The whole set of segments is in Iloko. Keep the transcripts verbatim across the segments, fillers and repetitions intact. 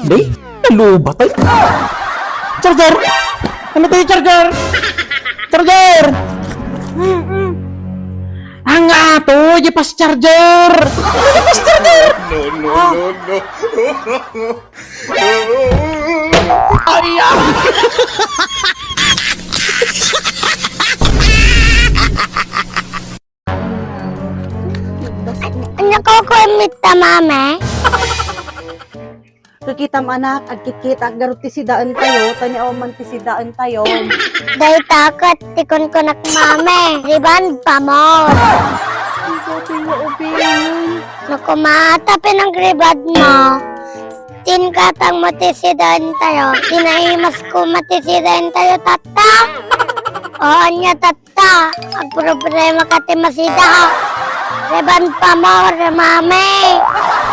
Di? Nalubat ay. Charger! Ano tayo, charger? Charger! Mm-mm. Ang ato, di pas charger! Di pas charger! No, no, no, no. Ay, ah! Anya ko ko imita, mama? Kakitam, anak, agkikita, aggarot ti sidaentayo, tani awan man ti sidaentayo. Dayta ket ti kunkunak, mama, riband pa more. Ang dati nga ubing. No, kumata pinangriband mo. Tinkatang mo ti sidaentayo, tinaimas ko mo ti sidaentayo, tatta. O, anya, tatta? Ta, agproblema ka ti masida. Reban pa more, mami.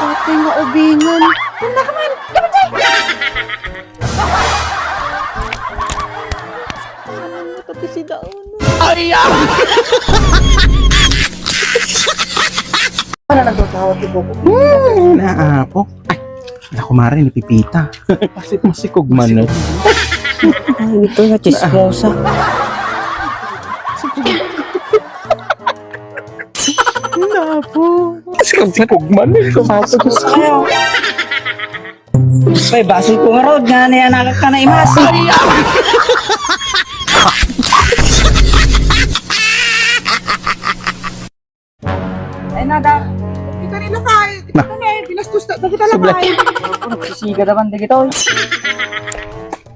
Patay nga ubingan. Tanda ka man. Dapat tayo. Ano mo, pati si Daon? Ay, ah! Ano nagkakawat ni Coco? Hmm, naapo. Ay, Ala, kumare, ni Pipita. Masikog man, eh. Ay, ito na, chismosa. Napo. Masikog man, eh. Kumato, Diyos ko. Ay, basol ko nga rod, nga niya nakakana imas. Ay, nada. Ikaw ni Lakay. Na. Ano na eh, binastos na, dagita Lakay. Ano, sisiga naman, dagita, oy.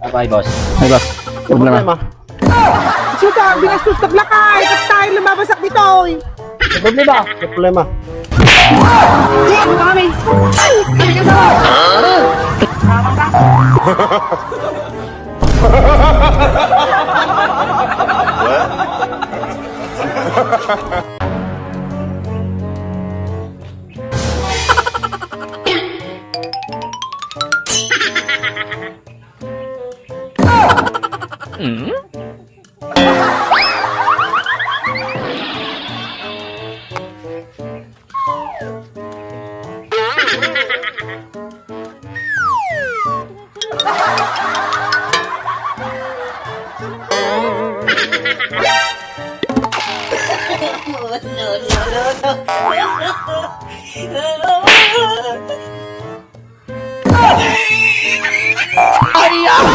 Abay, boss. Ay, boss. Problema. Problema. Suka, binastos na Lakay. Patay, lumabasak dito, oy. May problema. May problema. Kami. Ay, ay, ay. Tama ka? Ay, ah!